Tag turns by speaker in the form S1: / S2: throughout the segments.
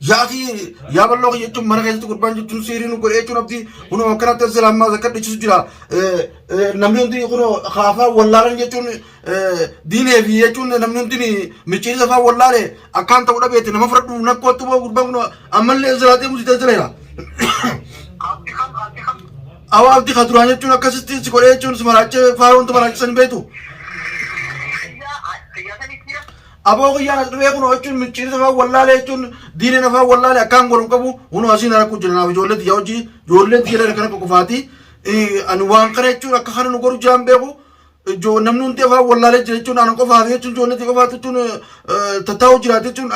S1: Yaakii yaa bal'oo kiyya jechuun mana keessatti gurbaan jechuun siirii nu godhee jechuun abdii kunoo akkanatti as jala ammaas akka dhichisu jira. Namni hundi kunoo kaafaa wallaalan jechuun diinee fi jechuun namni hundi micciirisa afaan wallaale akkaan ta'uu dhabeeti nama fudhadhu nakkootti boo gurbaan kunoo ammallee as jalaa deemu si jala jira.
S2: Abdi kam abdi kam.
S1: Awaa abdii ka duraan jechuun akkasitti si godhee jechuun si maraachee faaya wanta maraachisan hin beektu.
S2: Xiyyaa xiyyaa sanitti jira.
S1: Aboo kiyyaan as dhufee kunoo jechuun micciirisa afaan wallaalee jechuun diineen afaan wallaalee akkaan godhu hin qabu kunoo asiin rakkoo jira naaf ijoollee tiyya hojii ijoolleen tiyya kana akka qofaati ani waan kana jechuun akka kana nu godhu jiraan beeku namni hundi afaan wallaalee jira jechuun ana qofaaf jechuun ijoollee tiyya qofaati jechuun tattaa'u jiraate jechuun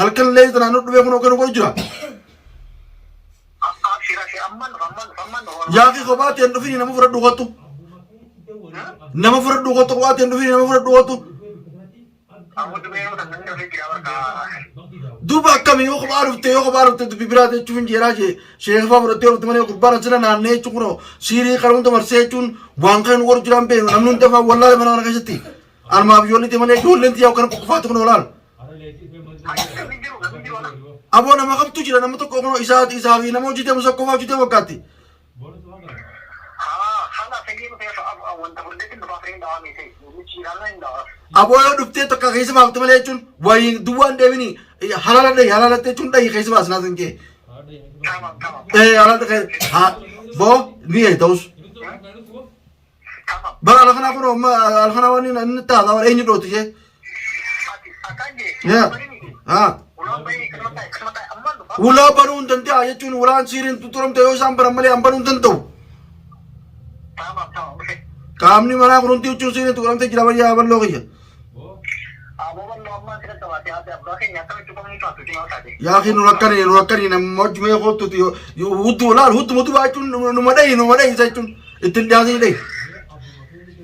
S1: halkan illee tanaan nu dhufee kunoo kana godhu jira.
S2: Abshir abshir amman dhufa amman dhufa amman dhufa.
S1: Yaaqii kophaa ta'een dhufini nama fudhadhu kottu. Nama fudhadhu kottu kophaa ta'een dhufini nama fudhadhu kottu.
S2: Ammoo dubeeroo tan namni dhufee jira barka.
S1: Duuba akkami yoo kophaa dhufte yoo kophaa dhufte dubbi biraa jechuuf hin jeeraa jee sheekh faa fudhattee dhufte malee gurbaan asirra naannee jechuun kunoo siirii kana hunda marsee jechuun waan kana nu godhu jiraan beeknu namni hundi afaan wallaale mana kana keessatti. Anumaaf ijoollee tee malee ijoolleen tiyyaa kana qoqqofaatu kunoo laal.
S2: Namni jiru namni jiru ana.
S1: Aboo nama kamtu jira nama tokko kunoo isaa isaa fi nama hojii deemu isa qofaa hojii deemu wakkaatti.
S2: Haa haala fedhii dhufee wanta furdeetti dhufaa firiin dhawaa miisee micciiraan hin dhawaa.
S1: Aboo yoo dhuftee takka keessa baafte malee jechuun wayii duwwaan deebini halaala dhahi halaala jechuun dhahi keessa baasnaa sin jee.
S2: Tamam tamam.
S1: Ee halaala dhahi haa boo ni ee ta'us.
S2: Tamam.
S1: Bara alkanaa kun amma alkanaa waan inni taata waan eenyu dhootu jee.
S2: Ati akkaan jee.
S1: Yaa. Haa.
S2: Ulaan bahee akkasuma ta'e akkasuma ta'e amman dhufa.
S1: Ulaa banuu hin danda'a jechuun ulaan siiriin tutturamte yoo isaan baran malee an banuu hin danda'u.
S2: Tamam tamam dhufe.
S1: Qaamni manaa kun hundi jechuun siiriin tutturamte jira bayyaa bal'oo kiyya.
S2: Aboo bal'oo ammaa sirra qabaatee haati abbaa keenya akkamitti qomni taatu cimaa taate.
S1: Yaa akhi nu rakkani nu rakkani nama hojii mee kottuti huddu laal huddu mutu baachuun numa dhahi numa dhahi isa jechuun ittiin dhiyaatanii dhahi.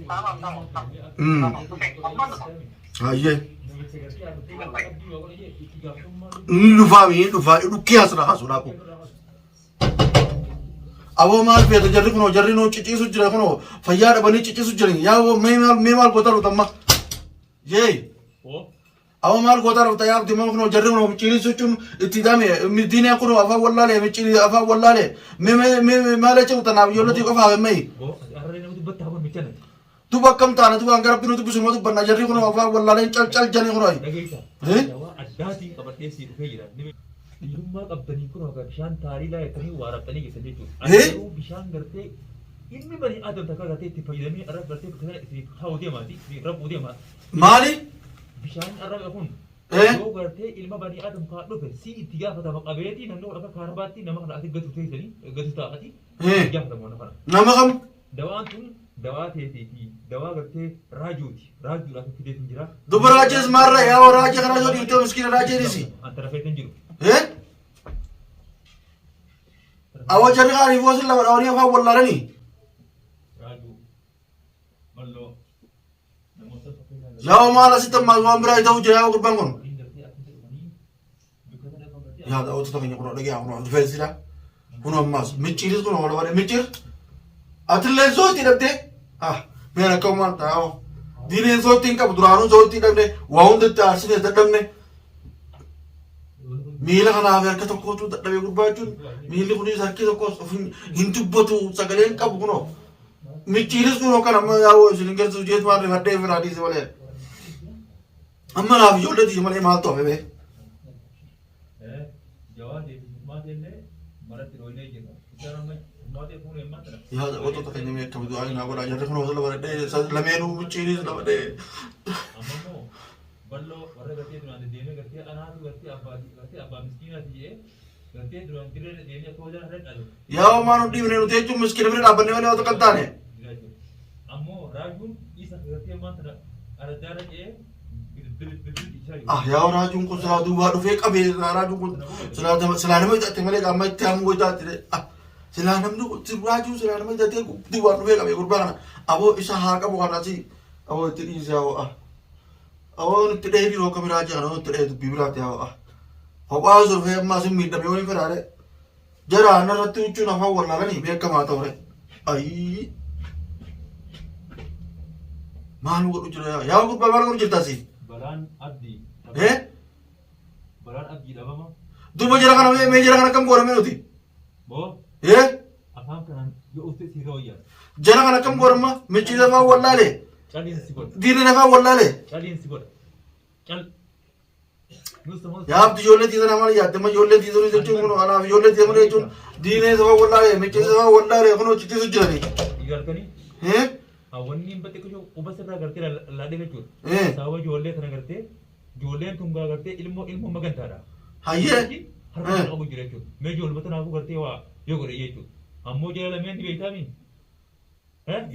S2: Tamam tamam tamam. Tamam dhufe amman dhufa.
S1: Hayyee. Inni dhufaa mi inni dhufaa dhukkee asirraa kaasu laaqu. Aboo maal feeta jarri kunoo jarri nuu ciciisu jira kunoo fayyaa dhabanii ciciisu jiran yaa aboo mee maal mee maal gootaa dhufta amma. Yee. Aboo maal gootaa dhufta yaa abdii maal kunoo jarri kunoo micciiriisu jechuun itti hidhame diinee kunoo afaan wallaalee micciirii afaan wallaalee mee mee mee maal jecha dhufta naaf ijoolleetii qofaaf mee. Duba akkam taana duba hanga rabbi nu dubbisu numa dubbanna jarri kunoo afaan wallaaleen cal cal janii kunoo.
S3: Dhageessa.
S1: Eh?
S3: Dawaa addaatiin qabadhee sii dhufee jira. Ni Dhiirummaa qabdanii kun akka bishaan taariilaa jettanii waarabxanii geessan jechuudha. Ani
S1: Eh?
S3: garuu bishaan gartee ilmi banii Aadam takka gartee itti fayyadamee arra gartee bakka sana isiniif kaa'uu deemaati isiniif rabuu deema.
S1: Maali?
S3: Bishaan arra kun
S1: Eh?
S3: yoo gartee ilma banii Aadam kaa dhufe si itti gaafatama qabeetii namni kun akka kaarbaatti nama kana ati gatu teessanii gatu taa'ati
S1: Eh?
S3: itti gaafatama nama kana.
S1: Nama kam?
S3: Dawaan tun dawaa teetii fi dawaa gartee raajuuti. Raajuudhaaf fideetiin jira.
S1: Duba raajees maarra yaa raajee kana yoo dhiirtee miskiina raajee dhisi.
S3: An tarafeetiin jiru.
S1: Eh? Awwa jarri qaanii foosin lama dhawanii afaan wallaalanii.
S3: Raajuu. Balloo. Namoota fakkeenya
S1: Yaa maal asitti ammaa waan biraa ta'u jira yaa gurbaan kun.
S3: waliin gartee akkasitti dhufanii
S1: Yaa daawwattoota keenya kunoo dhagaa kunoo dhufee jira. Kunoo ammaas micciiris kunoo wal wal micciir. Atillee zootii dhabdee. Ah mee akka maal taa'oo. Diineen zootii hin qabu duraanuu zootii dhabne waa hundatti aarsine dadhabne. Miila kanaaf harka tokkotu dadhabee gurbaachuun miilli kunis harki tokkos of hin dubbatu sagalee hin qabu kunoo. Micciiris kunoo kan amma yaa'u isin hin geessu jeetu waan rifadhee firaa dhiise malee. Amma naaf ijoollee tiyya malee maaltu hafe bee? Yaa daawwattoota keenya mee akkami du'aa naa godhaa jarri kun osoo lafa dhadhee lameenuu micciiris lafa dhee.
S3: Balloo warra gartee duraan deddeemee gartee anaatu gartee abbaa gartee abbaa miskiinaati jedhee gartee duraan dirree deemee akka hojaa irra dhale.
S1: Yaa homaa nu dhiibne nuti jechuun miskiina bira dhaabbannee malee waan tokko hin taane.
S3: Ammoo raajuun isa gartee ammaan tana araddaarra ce'ee bilbil dhiichaa jiru.
S1: Ah yaa raajuun kun silaa duubaa dhufee qabee silaa raajuun kun silaa nama silaa nama hidhate malee amma itti hamu gochaatti ah silaa namni kun raajuun silaa nama hidhatee duubaan dhufee qabee gurbaa kana aboo isa haa qabu kana asii aboo itti dhiisee aboo ah aboo itti dhahee jiru akka biraa jira itti dhahee dubbii biraati aboo ah kophaa osoo dhufee amma asin miidhamee waliin fedhaadhe Jara narratti huccuun afaan wallaalanii beekamaa ta'ure. Ayii. Maal godhu jira yaa? Yaa gurbaa maal godhu jirta asii?
S3: Balaan abdii.
S1: Eh?
S3: Balaan abdii dhabama.
S1: Duuba jara kana mee jara kana akkam goona nuti?
S3: Boo
S1: Ee
S3: afaan kanaan yoo ufte siirra wayyaa.
S1: Jara kana akkam goona micciirra afaan wallaale
S3: Caliin si godha.
S1: diinni afaan wallaale.
S3: Caliin si godha. Cal. Nus ta'uu.
S1: Yaa abdi ijoollee tiisan maal yaadde amma ijoollee tiisan jechuun kun anaaf ijoollee tiisan jechuun diinee saba wallaale micciirra afaan wallaale kun hojjechiisu jirani.
S3: Dhiigalkanii
S1: Ee
S3: hawwanni hin baxxe qishoo quba sirraa gartee laadhee jechuudha.
S1: Ee
S3: Sababa ijoollee kana gartee ijoolleen tun gaa gartee ilmoo ilmoo magantaadha.
S1: Hayyee.
S3: Harka kana qabu jira jechuudha. Mee ijoolluma tanaafuu gartee waa yoo godhe jechuudha. Ammoo jala lameen ni beektaami.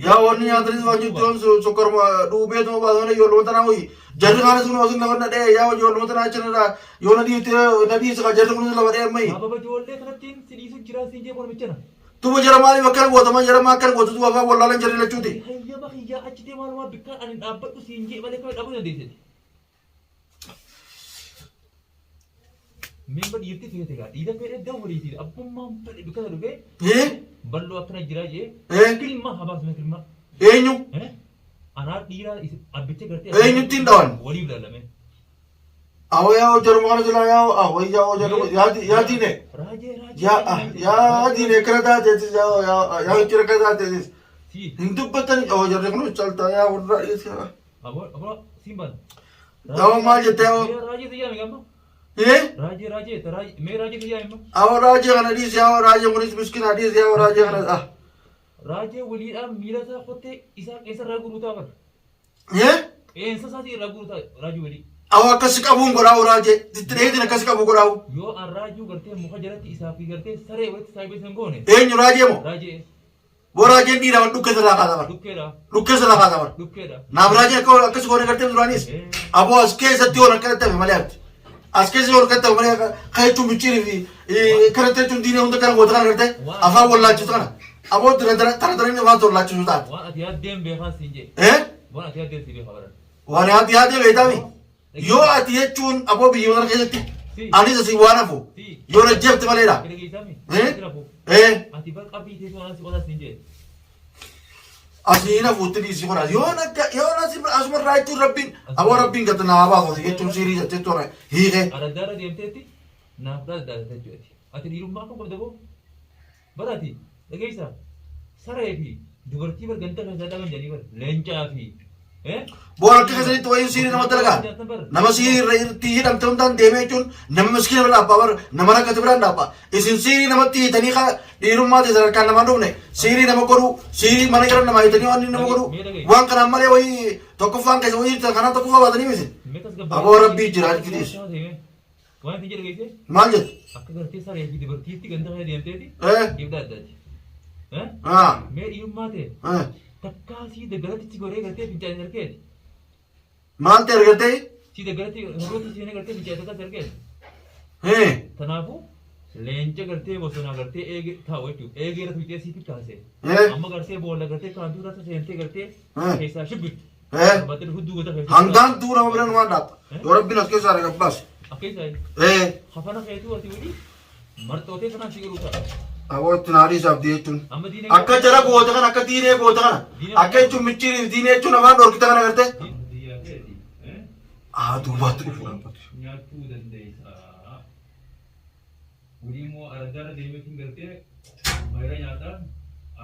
S1: Yaa wanni nyaatanis waan jirtu sukkaruma dhuubeetuma baasanii ijoolluma tanaa hoyi. Jarri kaanis kun osin lafa dhadhee yaa ijoolluma tanaa achirra yoo na dhiifte na dhiise ka jarri kunis lafa dhee ammayi.
S3: Sababa ijoollee kanattiin si dhiisu jira siin jee mormichana.
S1: Tuba jara maaliif akkana gootama jara maa akkana gootu tuba afaan wallaalan jarri lachuuti.
S3: Hayyama kiyyaa achi deemaa maalumaa bikkaan ani dhaabbadhu siin jee malee kami dhaabuu dandeessiti. Meemba dhiirti feete gaa dhiira fedhe dawwaliiti abbummaan fedhe bikka sana dhufee
S1: Ee
S3: bal'oo akkana jiraa jee
S1: Ee
S3: kilma habaasuma kilma.
S1: Eenyu
S3: Anaa dhiiraa abbicha gartee.
S1: Eenyutti hin dhawan?
S3: Waliif laalame.
S1: Awwa yaa jaruma kana silaa yaa awwa yaa jaruma yaa diine
S3: Raajee raajee.
S1: yaa yaa diine akkana taateetis yaa yaa yaa itti akkana taateetis
S3: Si.
S1: hin dubbatan awwa jarri kun caltaa yaa warra dhiisi.
S3: Aboo aboo siin baana.
S1: Awwa maal jettee awwa?
S3: Mee raajee si yaame gamma.
S1: Ee
S3: Raajee raajee raajee mee raajee si yaame.
S1: Awwa raajee kana dhiisi awwa raajee kunis miskina dhiisi awwa raajee kana ah.
S3: Raajee waliidhaan miila isaa kottee isaa qeensa irraa guutuu ta'a bara.
S1: Ee
S3: Qeensa isaatii irraa guutuu ta'a raajii walii.
S1: Awwa akkasi qabuun godhaa'u raajee itti dheetin akkasi qabu godhaa'u.
S3: Yoo an raajuu gartee muka jalatti isaa fi gartee saree walitti saayibee san goone.
S1: Eenyu raajee moo?
S3: Raajee
S1: Boo raajeen dhiira waan dhukkee sirraa kaasa bara.
S3: Dhukkeedha.
S1: Dhukkee sirraa kaasa bara.
S3: Dhukkeedha.
S1: Naaf raajeen akka akkasi goone gartee duraanis. Aboo as keessatti yoon akkanatti hafe malee hafti. As keessa yoon akkanatti hafe malee kan jechuun micciirii fi kanatti jechuun diinee hunda kana goota kana gartee afaan wallaachisu kana. Aboo tana tana tana inni afaan wallaachisu taate.
S3: Waan ati yaaddeen beekaa siin jee.
S1: Eh?
S3: Waan ati yaaddeen si beekaa baran.
S1: Waan ati yaaddee beektaami. Yoo ati jechuun aboo biyya kana keessatti
S3: Si.
S1: anis asii waan hafu
S3: Si.
S1: yoo na jeefte maleedha.
S3: Fedha keessaa mi?
S1: Eh?
S3: Si rafu.
S1: Eh?
S3: Ati bar qabbii teessoo anaan si qotaa siin jee.
S1: Asii na fuutti dhiisii godha. Yoo na yoo na asuma irraa jechuun rabbiin aboo rabbiin gata naa baasu jechuun siirii jettee toora hiikee.
S3: Araddaarra deemteetti naaf dhaaddaa jechuudha. Ati dhiirummaa akkam qabda boo? Bara ati dhageessaa saree fi dubartii bar ganda keessaa dhaban jedhanii bar leencaa fi
S1: Boora akka keessanitti wayiin siirii nama dalagaa. Nama siirii irra itti hidhamte hundaan deemee jechuun nama miskiina bira dhaabbaa bar nama rakkate biraan dhaabbaa. Isin siirii namatti hiitanii dhiirummaa ta'e sadarkaan namaan dhufne siirii nama godhuu siirii mana gara namaa hiitanii waan inni nama godhuu waan kanaan malee wayii tokkoffaan keessa wayii kanaan tokkoffaa baatanii miti. Aboo rabbii jira jechuunis.
S3: Waan isin jedhu geessee
S1: Maal jettu?
S3: akka gartee saree fi dubartiitti ganda kana deemteeti
S1: Eh?
S3: ibda addaati.
S1: Ah.
S3: Mee dhiirummaa ta'e
S1: Eh.
S3: takkaa sii daggalatti si goree gartee fincaanii argeeti.
S1: Maal ta'e argattee?
S3: Sii daggalatti horootti seenee gartee fincaanii takkaa si argeeti.
S1: Eh.
S3: Kanaafuu leenca gartee bosonaa gartee eege taa'u jechuudha. Eegee irra tuqxee sitti kaase.
S1: Eh.
S3: Amma gartee boolla gartee kaantuu irratti seentee gartee
S1: Eh.
S3: keessaa shibbiftu.
S1: Eh.
S3: Battee hudduu goota keessaa.
S1: Hangaan tuu nama biraan waan dhaabba. Yoo rabbiin as keessaa arga baase.
S3: Akka isaa
S1: Eh.
S3: hafana keetuu ati wali marxootee kanaan si godhuu ta'a.
S1: Aboo itti naadii abdii jechuun.
S3: Amma diinee.
S1: Akka jara goota kana akka diinee goota kana akka jechuun micciiriif diinee jechuun afaan dhorkita kana gartee.
S3: Biyyaa keeti.
S1: Haa duubaatti dhufu dhaabbatu.
S3: Nyaachuu dandeessa. Wali immoo araddaarra deemeetiin gartee bayra nyaataan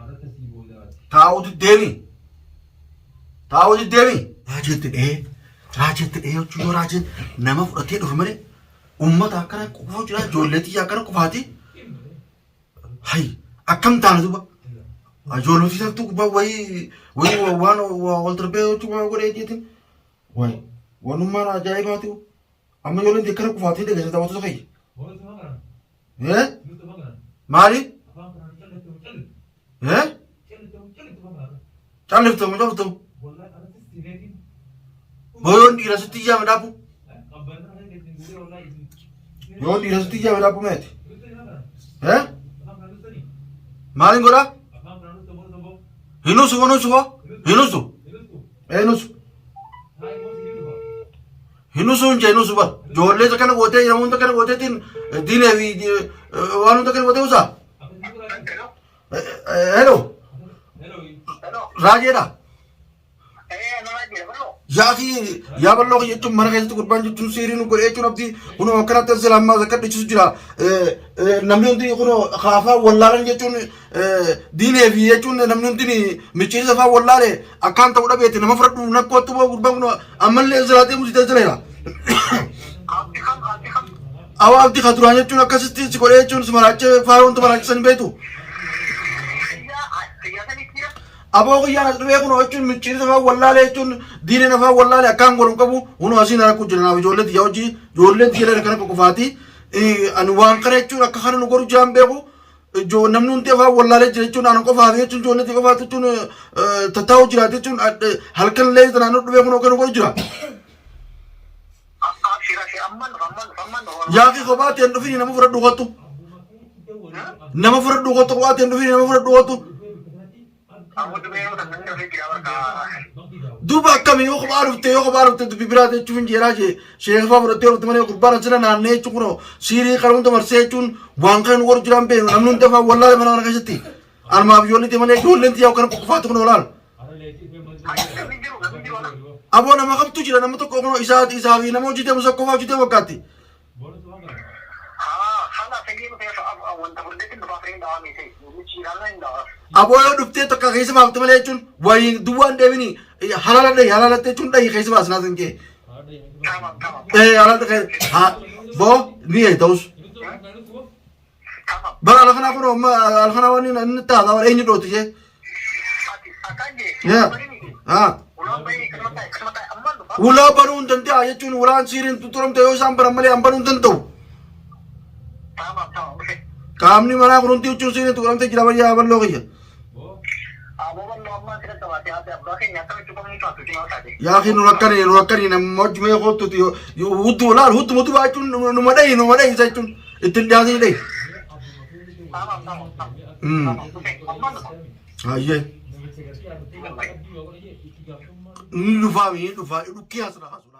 S3: arratta sii boodaati.
S1: Taa'uutu deemi. Taa'uutu deemi. Raajeetti dhee raajeetti dhee jechuun yoo raajeen nama fudhatee dhufu malee uummata akkana qufuu jira ijoollee xiyya akkana qufaati. Hay akkam taana duuba. Ijoollee xiyya gubbaa wayii wayii waan wal darbee jechuun waan godhee jeetiin. Wayi wanummaan ajaa'ibaati. Amma ijoolleen tee akkana qufaatii dhageessa taphattoota kiyya. Eh? Maali? Eh? Calliftamu calliftamu. Booyoon dhiira sitti iyyaame dhaabu. Yoon dhiira sitti iyyaame dhaabu meeti. Eh? Maaliin godhaa? Hinusu hinusu hinusu. Hinusu. Hinusu hin jee hinusu bar. Ijoollee isa kana gootee nama hunda kana gooteetiin diinee fi waan hunda kana gootee usaa. Hello.
S2: Hello.
S1: Raajeedha.
S2: Eh, nama jira bro.
S1: Yaakii yaa bal'oo kiyya jechuun mana keessatti gurbaan jechuun siirii nu godhee jechuun abdii kunoo akkanatti as jala ammaa akka dhichisu jira. Namni hundi kunoo kaafaa wallaalan jechuun diinee fi jechuun namni hundi micciirsa faa wallaale akkaan ta'uu dhabeeti nama fudhadhu nakkootti boo gurbaan kun ammallee jiraatee musitee jira.
S2: Abdi kam abdi kam.
S1: Awaa abdii ka duraan jechuun akkasitti si godhee jechuun si maraachee faaya wanta maraachisan hin beektu.
S2: Xiyyaa xiyyaa sanii jira.
S1: Aboo kiyyaan as dhufee kunoo jechuun micciirsa faa wallaalee jechuun diineen afaan wallaalee akkaan godhu hin qabu kunoo asiin rakkoo jira naaf ijoollee tiyya hojii ijoolleen tiyya illee kana qofaati ani waan kana jechuun akka kana nu godhu jiraan beeku namni hundi afaan wallaalee jira jechuun ana qofaaf jechuun ijoollee tiyya qofaati jechuun tattaa'u jiraate jechuun halkan illee tanaan nu dhufee kunoo kana godhu jira.
S2: Abshir abshir amman dhufa amman dhufa amman dhufa.
S1: Yaaqii kophaa ta'een dhufini nama fudhadhu kottu. Nama fudhadhu kottu kophaa ta'een dhufini nama fudhadhu kottu. Duuba akkami yoo kophaa dhufte yoo kophaa dhufte dubbi biraa jechuun hin jeeraa jee sheekha fa'aa fudhattee dhufte malee gurbaan asirra naannee jechuun kunoo siirii kana hunda marsee jechuun waan kana nu godhu jiraan beeknu namni hundi afaan wallaale mana kana keessatti armaaf ijoollee malee ijoolleen tiyyaa kana qofaatu kunoo laal. Aboo nama kamtu jira nama tokko kunoo isaa isaa fi nama hojii deemu tokko fa'aa hojii deemu fakkaatti. Aboo yoo dhuftee tokko keessa baafte malee jechuun wayii duwwaan deebini halaala dhahi halaalatte jechuun dhahi keessa baasnaa sin jee. Ee halaala dhahi haa boo ni ee ta'us. Bara alkanaa kun amma alkanaa waan inni taata waan eenyu dhootu jee. Yaa haa. Ulaa banuu hin danda'a jechuun ulaan siiriin tutturamte yoo isaan baran malee an banuu hin danda'u. Qaamni manaa kun hundi jechuun siiriin tutturamte jira bayyaa bal'oo kiyya. Yaa fi nu rakkanii nu rakkanii nama hojii mee kottuti hudduu laal hudduma utubaa jechuun numa dhahi numa dhahi isa jechuun ittiin dhiyaatanii dhahi. Hayyee. Ni dhufaa ni dhufaa dhukkee asirraa kaasuu.